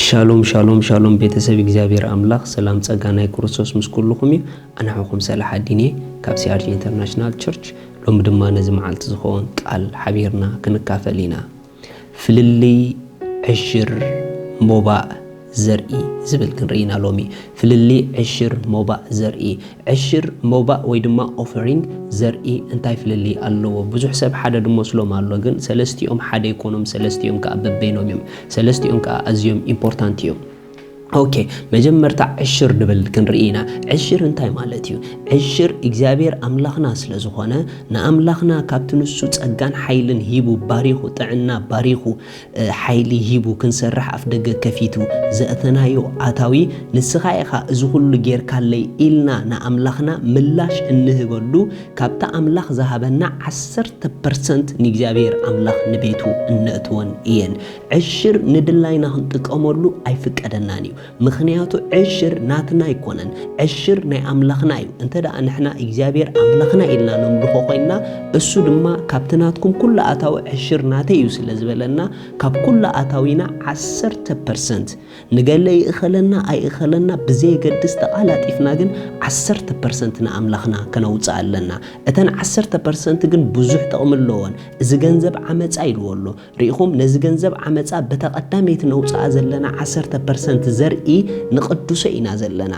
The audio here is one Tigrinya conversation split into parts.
ሻሎም ሻሎም ሻሎም፣ ቤተሰብ እግዚኣብሔር ኣምላኽ ሰላም ጸጋ ናይ ክርስቶስ ምስ ኩልኹም እዩ። ኣነ ሓውኹም ሰላሓዲን እየ ካብ ሲኣርጂ ኢንተርናሽናል ቸርች። ሎሚ ድማ ነዚ መዓልቲ ዝኸውን ቃል ሓቢርና ክንካፈል ኢና። ፍልልይ ዕሽር ሞባእ ዘርኢ ዝብል ክንርኢ ኢና ሎሚ። ፍልልይ ዕሽር ሞባእ ዘርኢ፣ ዕሽር ሞባእ ወይ ድማ ኦፈሪንግ ዘርኢ እንታይ ፍልልይ ኣለዎ? ብዙሕ ሰብ ሓደ ድመስሎም ኣሎ፣ ግን ሰለስቲኦም ሓደ ኣይኮኑም፣ ሰለስቲኦም ከኣ በበይኖም እዮም፣ ሰለስቲኦም ከኣ ኣዝዮም ኢምፖርታንት እዮም። ኦኬ፣ መጀመርታ ዕሽር ድብል ክንርኢ ኢና። ዕሽር እንታይ ማለት እዩ? ዕሽር እግዚኣብሔር ኣምላኽና ስለ ዝኾነ፣ ንኣምላኽና ካብቲ ንሱ ጸጋን ሓይልን ሂቡ ባሪኹ፣ ጥዕና ባሪኹ፣ እ፣ ሓይሊ ሂቡ ክንሰርሕ ኣፍ ደገ ከፊቱ ዘእተናዮ ኣታዊ፣ ንስኻ ኢኻ እዚ ኩሉ ጌርካለይ ኢልና ንኣምላኽና ምላሽ እንህበሉ፣ ካብቲ ኣምላኽ ዝሃበና ዓሰርተ ፐርሰንት ንእግዚኣብሔር ኣምላኽ ንቤቱ እነእትወን እየን። ዕሽር ንድላይና ክንጥቀመሉ ኣይፍቀደናን እዩ። ምኽንያቱ ዕሽር ናትና ኣይኮነን፣ ዕሽር ናይ ኣምላኽና እዩ። እንተ ደኣ ንሕና እግዚኣብሔር ኣምላኽና ኢልና ነምልኾ ኮይንና፣ እሱ ድማ ካብቲ ናትኩም ኩሉ ኣታዊ ዕሽር ናተይ እዩ ስለ ዝበለና፣ ካብ ኩሉ ኣታዊና ዓሰርተ ፐርሰንት፣ ንገለ ይእኸለና ኣይእኸለና ብዘየገድስ፣ ተቓላጢፍና ግን ዓሰርተ ፐርሰንት ንኣምላኽና ከነውጽእ ኣለና። እተን ዓሰርተ ፐርሰንት ግን ብዙሕ ጥቕሚ ኣለወን። እዚ ገንዘብ ዓመጻ ኢልዎ ኣሎ። ርኢኹም፣ ነዚ ገንዘብ ዓመጻ በታ ቀዳመይቲ ነውጽኣ ዘለና ዓሰርተ ፐርሰንት ዘርኢ ንቕድሶ ኢና ዘለና።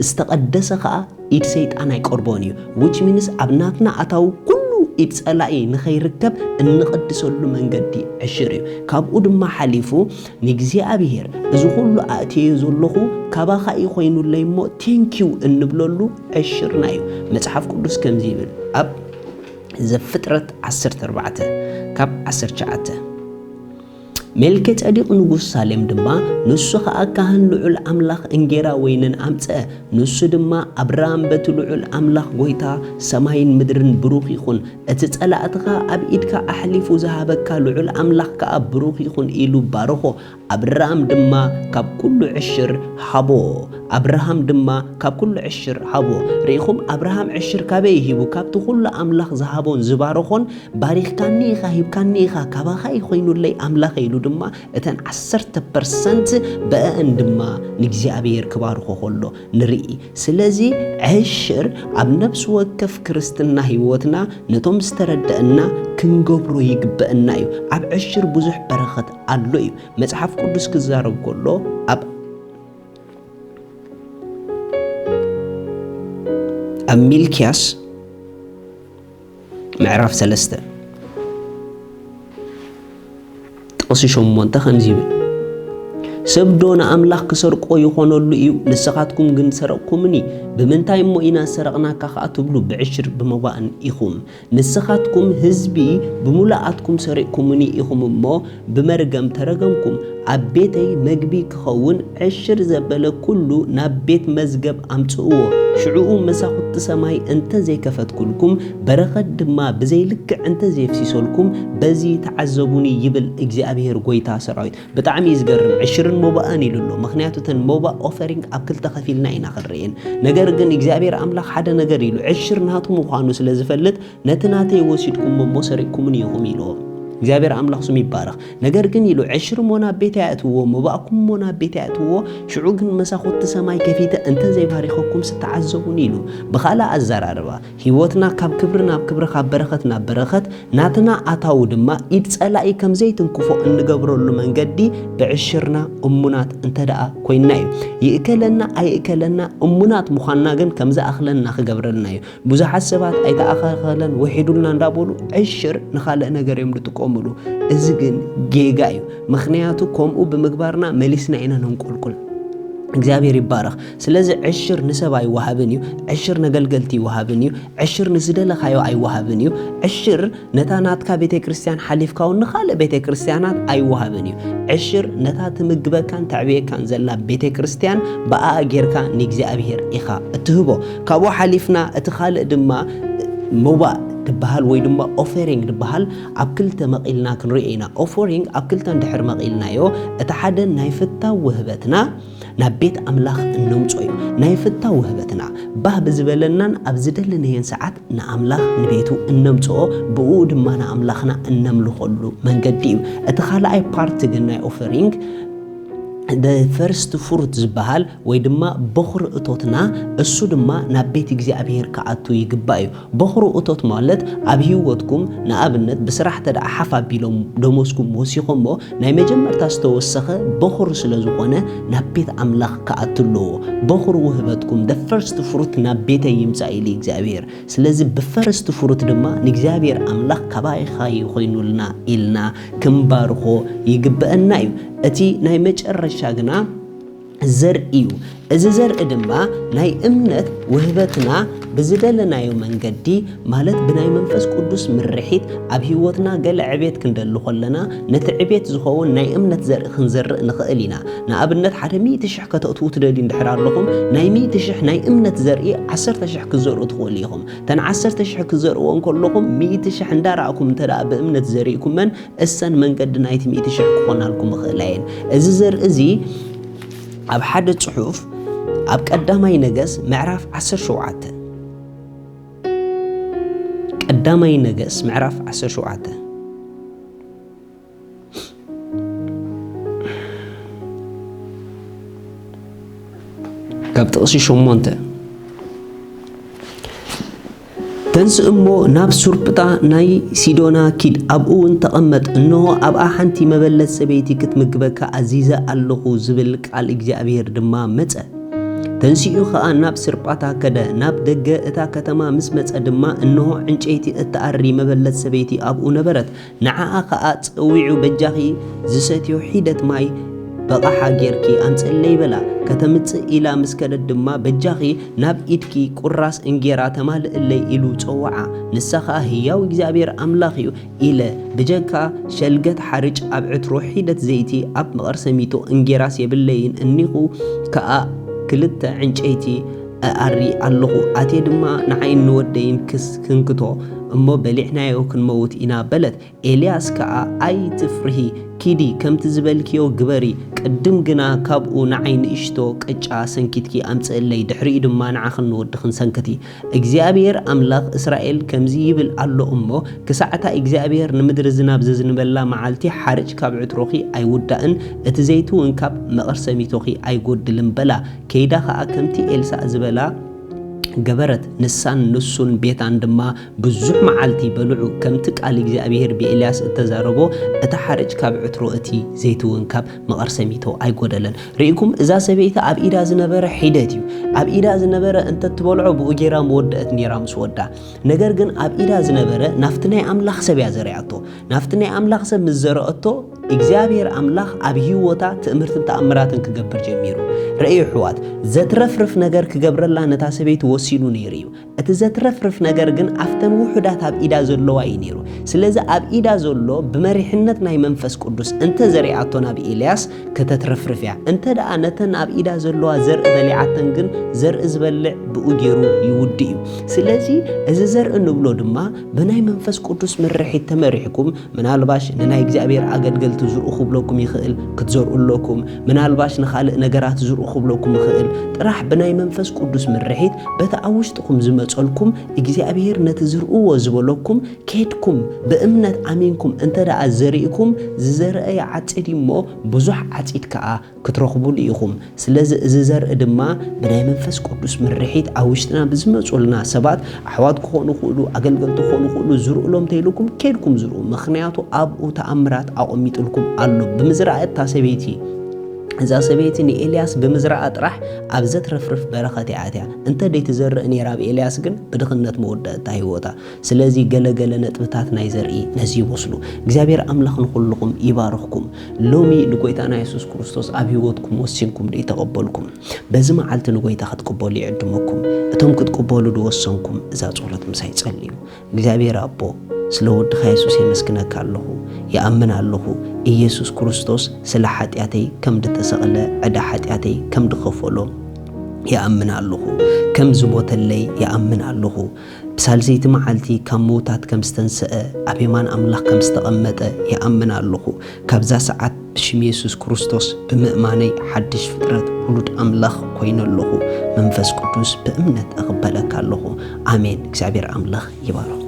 ዝተቐደሰ ኸኣ ኢድ ሰይጣን ኣይቀርቦን እዩ። Which means ኣብ ናትና ኣታዊ ኩሉ ኢድ ጸላኢ ንኸይርከብ እንቕድሰሉ መንገዲ ዕሽር እዩ። ካብኡ ድማ ሓሊፉ ንእግዚኣብሔር እዚ ኩሉ ኣእትየዮ ዘለኹ ካባኻ እዩ ኮይኑለይ እሞ ቴንኪው እንብለሉ ዕሽርና እዩ። መጽሓፍ ቅዱስ ከምዚ ይብል ኣብ ዘፍጥረት ዓሰርተ ኣርባዕተ ካብ ዓሰርተ ትሽዓተ፣ ሜልኬ ጸዲቕ ንጉስ ሳሌም ድማ፣ ንሱ ኸኣ ካህን ልዑል ኣምላኽ እንጌራ ወይንን ኣምጽአ። ንሱ ድማ፣ ኣብራም በቲ ልዑል ኣምላኽ ጐይታ ሰማይን ምድርን ብሩኽ ይኹን፣ እቲ ጸላእትኻ ኣብ ኢድካ ኣሕሊፉ ዝሃበካ ልዑል ኣምላኽ ከኣ ብሩኽ ይኹን ኢሉ ባረኾ። ኣብራም ድማ ካብ ኩሉ ዕሽር ሃቦ። ኣብርሃም ድማ ካብ ኩሉ ዕሽር ሃቦ። ርኢኹም፣ ኣብርሃም ዕሽር ካበይ ሂቡ? ካብቲ ኩሉ ኣምላኽ ዝሃቦን ዝባረኾን። ባሪኽካኒ ኢኻ፣ ሂብካኒ ኢኻ፣ ካባኻ እዩ ኮይኑለይ ኣምላኸይ ኢሉ ድማ እተን ዓሰርተ ፐርሰንት በእአን ድማ ንእግዚኣብሔር ክባርኾ ከሎ ንርኢ። ስለዚ ዕሽር ኣብ ነፍሲ ወከፍ ክርስትና ህይወትና ነቶም ዝተረደአና ክንገብሮ ይግበአና እዩ። ኣብ ዕሽር ብዙሕ በረኸት ኣሎ እዩ። መጽሓፍ ቅዱስ ክዛረብ ከሎ ኣብ፣ ኣብ ሚልክያስ ምዕራፍ ሰለስተ ጥቕሲ ሸሞንተ ከምዚ ይብል፣ "ሰብ ዶ ንኣምላኽ ክሰርቆ ይኾነሉ እዩ? ንስኻትኩም ግን ሰረቕኩምኒ። ብምንታይ እሞ ኢና ዝሰረቕናካ ኸኣ?" ትብሉ፣ ብዕሽር ብመባእን ኢኹም። ንስኻትኩም ህዝቢ ብምሉኣትኩም ሰሪቕኩምኒ ኢኹም እሞ፣ ብመርገም ተረገምኩም። ኣብ ቤተይ መግቢ ክኸውን ዕሽር ዘበለ ኩሉ ናብ ቤት መዝገብ ኣምጽእዎ። ሽዕኡ መሳኹቲ ሰማይ እንተ ዘይከፈትኩልኩም፣ በረኸት ድማ ብዘይ ልክዕ እንተ ዘየፍሲሰልኩም፣ በዚ ተዓዘቡኒ፣ ይብል እግዚኣብሄር ጐይታ ሰራዊት። ብጣዕሚ እዩ ዝገርም። ዕሽርን ሞባእን ኢሉ ኣሎ። ምኽንያቱ እተን ሞባእ ኦፈሪንግ ኣብ ክልተ ከፊልና ኢና ክንርእየን። ነገር ግን እግዚኣብሄር ኣምላኽ ሓደ ነገር ኢሉ፣ ዕሽር ናቱ ምዃኑ ስለ ዝፈልጥ፣ "ነቲ ናተይ ወሲድኩሞ እሞ ሰሪቕኩምኒ ኢኹም" ኢልዎም። እግዚኣብሔር ኣምላኽ ስሙ ይባረኽ። "ነገር ግን" ኢሉ፣ "ዕሽር እሞ ናብ ቤተይ ኣእትውዎ፣ መባእኩም እሞ ናብ ቤተይ ኣእትውዎ፣ ሽዑ ግን መሳኹቲ ሰማይ ከፊተ እንተ ዘይባሪኸኩምስ ተዓዘቡኒ" ኢሉ። ብኻልእ ኣዘራርባ፣ ህይወትና ካብ ክብሪ ናብ ክብሪ፣ ካብ በረኸት ናብ በረኸት፣ ናትና ኣታዊ ድማ ኢድ ጸላኢ ከም ዘይትንክፎ እንገብረሉ መንገዲ ብዕሽርና እሙናት እንተ ደኣ ኮይንና እዩ። ይእከለና ኣይእከለና እሙናት ምዃንና ግን ከም ዝኣኽለና ክገብረልና እዩ። ብዙሓት ሰባት "ኣይተኣኻኸለን፣ ውሒዱልና" እንዳበሉ ዕሽር ንኻልእ ነገር እዮም ዝጥቀሙሉ። እዚ ግን ጌጋ እዩ። ምኽንያቱ ከምኡ ብምግባርና መሊስና ኢና ነንቆልቁል። እግዚኣብሔር ይባረኽ። ስለዚ ዕሽር ንሰብ ኣይወሃብን እዩ። ዕሽር ነገልገልቲ ይወሃብን እዩ። ዕሽር ንዝደለኻዮ ኣይወሃብን እዩ። ዕሽር ነታ ናትካ ቤተ ክርስቲያን ሓሊፍካ እውን ንኻልእ ቤተ ክርስቲያናት ኣይወሃብን እዩ። ዕሽር ነታ ትምግበካን ተዕብየካን ዘላ ቤተ ክርስቲያን ብኣኣ ጌርካ ንእግዚኣብሔር ኢኻ እትህቦ። ካብኡ ሓሊፍና እቲ ካልእ ድማ ሞባእ ድበሃል ወይ ድማ ኦፈሪንግ ድበሃል ኣብ ክልተ መቒልና ክንሪኦ ኢና። ኦፈሪንግ ኣብ ክልተ እንድሕር መቒልናዮ፣ እቲ ሓደ ናይ ፍታው ውህበትና ናብ ቤት ኣምላኽ እነምጾ እዩ። ናይ ፍታው ውህበትና ባህ ብዝበለናን ኣብ ዝደለናዮን ሰዓት ንኣምላኽ ንቤቱ እነምጽኦ፣ ብኡ ድማ ንኣምላኽና እነምልኸሉ መንገዲ እዩ። እቲ ካልኣይ ፓርት ግን ናይ ኦፈሪንግ the first fruit ዝበሃል ወይ ድማ በኹሪ እቶትና፣ እሱ ድማ ናብ ቤት እግዚኣብሔር ክኣቱ ይግባእ እዩ። በኹሪ እቶት ማለት ኣብ ህይወትኩም፣ ንኣብነት ብስራሕ ተደኣ ሓፍ ኣቢሎም ደሞዝኩም ወሲኾሞ፣ ናይ መጀመርታ ዝተወሰኸ በኹሪ ስለ ዝኾነ ናብ ቤት ኣምላኽ ክኣቱ ኣለዎ። በኹሪ ውህበትኩም፣ the first fruit፣ ናብ ቤተይ ይምጻእ ኢሉ እግዚኣብሔር። ስለዚ ብፈርስት ፍሩት ድማ ንእግዚኣብሔር ኣምላኽ ካባይኻ ይኾይኑልና ኢልና ክንባርኾ ይግበአና እዩ። እቲ ናይ መጨረሻ ግና ዘርኢ እዩ። እዚ ዘርኢ ድማ ናይ እምነት ውህበትና ብዝደለናዮ መንገዲ፣ ማለት ብናይ መንፈስ ቅዱስ ምርሒት፣ ኣብ ህይወትና ገለ ዕቤት ክንደሊ ከለና፣ ነቲ ዕቤት ዝኸውን ናይ እምነት ዘርኢ ክንዘርእ ንኽእል ኢና። ንኣብነት፣ ሓደ ሚእቲ ሽሕ ከተእትዉ ትደልዩ እንድሕር ኣለኹም፣ ናይ ሚእቲ ሽሕ ናይ እምነት ዘርኢ ዓሰርተ ሽሕ ክትዘርኡ ትኽእሉ ኢኹም። እተን ዓሰርተ ሽሕ ክትዘርእዎ እንከለኹም፣ ሚእቲ ሽሕ እንዳረኣኹም እንተ ደኣ ብእምነት ዘሪእኩመን፣ እሰን መንገዲ ናይቲ ሚእቲ ሽሕ ክኾናልኩም ይኽእላ እየን። እዚ ዘርኢ እዚ ኣብ ሓደ ጽሑፍ፣ ኣብ ቀዳማይ ነገስ ምዕራፍ ዓሰርተ ሸውዓተ፣ ቀዳማይ ነገስ ምዕራፍ ዓሰርተ ሸውዓተ፣ ካብ ጥቕሲ ሸሞንተ፣ "ተንስእ እሞ ናብ ሱርጳጣ ናይ ሲዶና ኪድ፣ ኣብኡ እውን ተቐመጥ። እንሆ፣ ኣብኣ ሓንቲ መበለት ሰበይቲ ክትምግበካ ኣዚዘ ኣለኹ" ዝብል ቃል እግዚኣብሔር ድማ መጸ። ተንሲኡ ኸኣ ናብ ሱርጳጣ ከደ። ናብ ደገ እታ ከተማ ምስ መጸ ድማ፣ እንሆ፣ ዕንጨይቲ እትኣሪ መበለት ሰበይቲ ኣብኡ ነበረት። ንዓኣ ኸኣ ጸዊዑ፣ "በጃኺ ዝሰትዮ ሒደት ማይ ብቓሓ ጌርኪ ኣምጽእለይ" በላ። ከተምጽእ ኢላ ምስ ከደት ድማ፣ "በጃኺ ናብ ኢድኪ ቁራስ እንጌራ ተማልእለይ" ኢሉ ጸውዓ። ንሳ ኸኣ፣ "ህያው እግዚኣብሔር ኣምላኽ እዩ" ኢለ፣ ብጀካ ሸልገት ሓርጭ ኣብ ዕትሮ ሒደት ዘይቲ ኣብ መቐርሰሚቶ እንጌራስ የብለይን፣ እኒኹ ከኣ ክልተ ዕንጨይቲ እኣሪ ኣለኹ። ኣትየ ድማ ንዓይን ንወደይን ክስ-፣ ክንክቶ እሞ በሊዕናዮ ክንመውት ኢና" በለት። ኤልያስ ከኣ፣ "ኣይትፍርሂ፣ ኪዲ፣ ከምቲ ዝበልክዮ ግበሪ፣ ቅድም ግና ካብኡ ንዓይ ንእሽቶ ቅጫ ሰንኪትኪ ኣምጽእለይ፣ ድሕሪኡ ድማ ንዓኽን ንወድኽን ሰንክቲ። እግዚኣብሔር ኣምላኽ እስራኤል ከምዚ ይብል ኣሎ እሞ፣ ክሳዕ እታ እግዚኣብሔር ንምድሪ ዝናብ ዘዝንበላ መዓልቲ፣ ሓርጭ ካብ ዕትሮኺ ኣይውዳእን፣ እቲ ዘይቲ እውን ካብ መቐርሰሚቶኺ ኣይጎድልን" በላ። ከይዳ ኸኣ ከምቲ ኤልሳዕ ዝበላ ገበረት። ንሳን ንሱን ቤታን ድማ ብዙሕ መዓልቲ በልዑ፣ ከምቲ ቃል እግዚኣብሔር ብኤልያስ እተዛረቦ፣ እቲ ሓርጭ ካብ ዕትሮ፣ እቲ ዘይቲ እውን ካብ መቐርሰሚቶ ኣይጎደለን። ርኢኩም፣ እዛ ሰበይቲ ኣብ ኢዳ ዝነበረ ሒደት እዩ። ኣብ ኢዳ ዝነበረ እንተ ትበልዖ፣ ብኡ ጌራ ምወደአት ኔራ ምስ ወዳ። ነገር ግን ኣብ ኢዳ ዝነበረ ናብቲ ናይ ኣምላኽ ሰብ እያ ዘሪኣቶ። ናብቲ ናይ ኣምላኽ ሰብ ምስ ዘረአቶ፣ እግዚኣብሔር ኣምላኽ ኣብ ህይወታ ትእምርትን ተኣምራትን ክገብር ጀሚሩ። ርእዩ ኣሕዋት፣ ዘትረፍርፍ ነገር ክገብረላ ነታ ሰበይቲ ወሲኑ ነይሩ እዩ። እቲ ዘትረፍርፍ ነገር ግን ኣብተን ውሑዳት ኣብ ኢዳ ዘለዋ እዩ ነይሩ። ስለዚ ኣብ ኢዳ ዘሎ ብመሪሕነት ናይ መንፈስ ቅዱስ እንተ ዘሪኣቶ ናብ ኤልያስ ከተትረፍርፍ እያ። እንተ ደኣ ነተን ኣብ ኢዳ ዘለዋ ዘርኢ በሊዓተን ግን ዘርኢ ዝበልዕ ብኡ ገይሩ ይውድእ እዩ። ስለዚ እዚ ዘርኢ ንብሎ ድማ ብናይ መንፈስ ቅዱስ ምርሒት ተመሪሕኩም ምናልባሽ ንናይ እግዚኣብሔር ኣገልገልቲ ዝርኡ ክብለኩም ይኽእል፣ ክትዘርኡ ኣለኩም። ምናልባሽ ንኻልእ ነገራት ዝርኡ ክብለኩም ይኽእል። ጥራሕ ብናይ መንፈስ ቅዱስ ምርሒት በቲ ኣብ ውሽጥኹም ዝመጸልኩም እግዚኣብሔር ነቲ ዝርእዎ ዝበለኩም ኬድኩም ብእምነት ኣሚንኩም እንተ ደኣ ዘሪእኩም፣ ዝዘርአ ይዓጽድ እዩ እሞ ብዙሕ ዓጺድ ከኣ ክትረኽቡሉ ኢኹም። ስለዚ እዚ ዘርኢ ድማ ብናይ መንፈስ ቅዱስ ምርሒት ኣብ ውሽጥና ብዝመጹልና ሰባት፣ ኣሕዋት ክኾኑ ይኽእሉ፣ ኣገልገልቲ ክኾኑ ይኽእሉ፣ ዝርኡሎም ተይልኩም ኬድኩም ዝርኡ። ምኽንያቱ ኣብኡ ተኣምራት ኣቐሚጡልኩም ኣሎ። ብምዝራእ እታ ሰበይቲ፣ እዛ ሰበይቲ ንኤልያስ ብምዝራኣ ጥራሕ ኣብ ዘትረፍርፍ በረኸት እያ ኣትያ። እንተ ደይትዘርእ ነይራ ኣብ ኤልያስ ግን ብድኽነት መወዳእታ ህይወታ። ስለዚ ገለ ገለ ነጥብታት ናይ ዘርኢ ነዚ ይመስሉ። እግዚኣብሔር ኣምላኽ ንኹልኹም ይባርኽኩም። ሎሚ ንጎይታና የሱስ ክርስቶስ ኣብ ህይወትኩም ወሲንኩም ደይተቐበልኩም፣ በዚ መዓልቲ ንጎይታ ክትቅበሉ ይዕድመኩም። እቶም ክትቅበሉ ዝወሰንኩም እዛ ጸሎት ምሳይ ጸልዩ። እግዚኣብሔር ኣቦ፣ ስለ ወድኻ የሱስ የመስግነካ ኣለኹ። ይኣምን ኣለኹ፣ ኢየሱስ ክርስቶስ ስለ ሓጢኣተይ ከም ድተሰቕለ፣ ዕዳ ሓጢኣተይ ከም ድኸፈሎ ይኣምን ኣለኹ። ከም ዝሞተለይ ይኣምን ኣለኹ። ብሳልሰይቲ መዓልቲ ካብ ምውታት ከም ዝተንስአ፣ ኣብ የማን ኣምላኽ ከም ዝተቐመጠ ይኣምን ኣለኹ። ካብዛ ሰዓት ብሽም የሱስ ክርስቶስ ብምእማነይ ሓድሽ ፍጥረት ውሉድ ኣምላኽ ኮይነ ኣለኹ። መንፈስ ቅዱስ ብእምነት እቕበለካ ኣለኹ። ኣሜን። እግዚኣብሔር ኣምላኽ ይባርኹ።